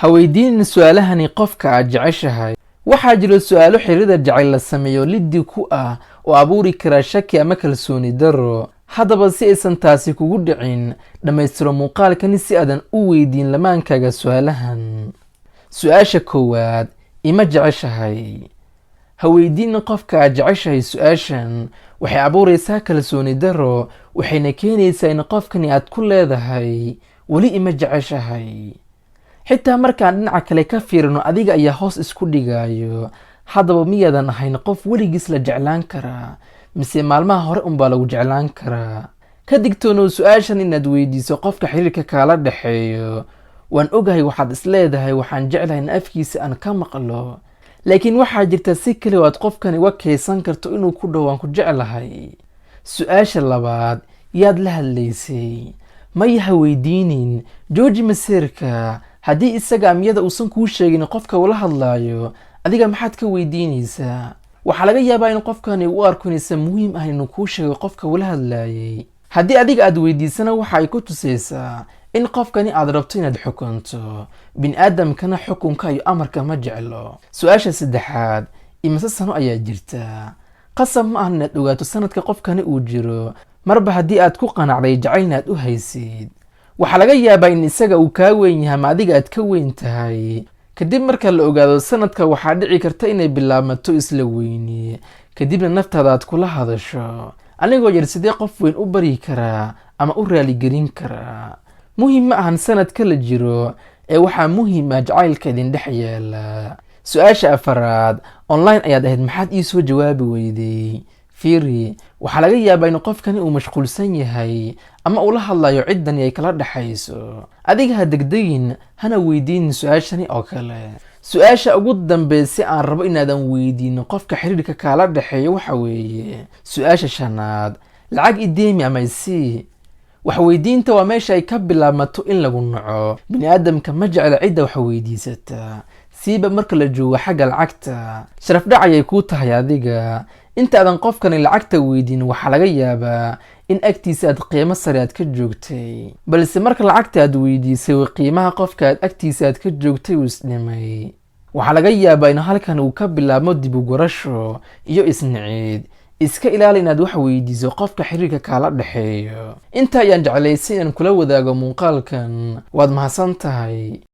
Ha weydiinin su-aalahani qofka aad jeceshahay. Waxaa jiro su-aalo xiriirada jacayl la sameeyo liddi ku ah oo abuuri kara shaki ama kalsooni daro. Haddaba, si aysan taasi kugu dhicin, dhammaystiro muuqaalkani si aadan u weydiin lamaankaaga su-aalahan. Su-aasha koowaad: ima jeceshahay? Ha weydiinin qofka aad jeceshahay su-aashan. Waxay abuureysaa kalsooni daro, waxayna keenaysaa in qofkani aad ku leedahay: "Weli ima jeceshahay?" Xitaa markaan dhinaca kale ka fiirino, adiga ayaa hoos isku dhigayo. Haddaba, miyaadan ahayn qof weligiis la jeclaan karaa, mise maalmaha hore unbaa lagu jeclaan karaa? Ka digtoonow su-aashan inaad weydiiso qofka xiriirka kaala dhexeeyo. Waan ogahay waxaad isleedahay: "Waxaan jeclahay in afkiisa aan ka maqlo." Laakiin waxaa jirta si kale oo aad qofkan uga keysan karto inuu ku dhaho: "Waan ku jeclahay." Su-aasha labaad: yaad la hadlaysay? Maya, ha weydiinin. Jooji maseerka. Haddii isaga amyada uusan kuu sheegin qofka ula hadlaayo, adiga maxaad ka weydiinaysaa? Waxaa laga yaabaa in qofkani u arko inaysan muhiim ah inuu kuu sheego qofka ula hadlaayay. Haddii adiga aad weydiisana, waxa ay ku tusaysaa in qofkani aad rabto inaad xukunto. Bini aadamkana xukunka iyo amarka ma jeclo. Su-aasha saddexaad: imise sano ayaa jirta? Qasab ma ahan inaad ogaato sanadka qofkani uu jiro, marba haddii aad ku qanacday jacaylna aad u haysid. Waxaa laga yaabaa in isaga uu kaa weyn yahay ama adiga aad ka weyn tahay. Kadib marka la ogaado sanadka, waxaa dhici karta inay bilaabmato isla weyni, kadibna naftaada aad kula hadasho: "Anigoo yar sidee qof weyn u bari karaa ama u raaligelin karaa?" Muhim ma ahan sanadka la jiro, ee waxaa muhiim ah jacaylka idin dhex yaala. Su-aasha afaraad: online ayaad ahayd, maxaad ii soo jawaabi weyday? Fiiri, waxaa laga yaabaa in qofkani uu mashquulsan yahay ama uu la hadlayo ciddani ay kala dhexayso. Adiga ha degdegin, hana weydiinin su-aashani oo kale. Su-aasha ugu dambeysa aan rabo inaadan weydiinin qofka xiriirka kaala dhexeeyo waxa weeye su-aasha shanaad: lacag ideemi ama isii. Waxweydiinta waa meesha ay ka bilaabmato in lagu naco. Bini aadamka ma jecla cidda wax weydiisata, siiba marka la joogo xagga lacagta. Sharaf dhac ayay kuu tahay adiga. Intaadan qofkani lacagta weydiin, waxaa laga yaabaa in agtiisa aad qiimo sare aad ka joogtay, balse marka lacagta aad weydiisay, qiimaha qofka aad agtiisa aad ka joogtay uu isdhimay. Waxaa laga yaabaa in halkan uu ka bilaabmo dib u gurasho iyo isniciid. Iska ilaali inaad wax weydiiso qofka xiriirka kaala dhexeeyo. Inta ayaan jeclaysay inaan kula wadaago muuqaalkan. Waad mahadsan tahay.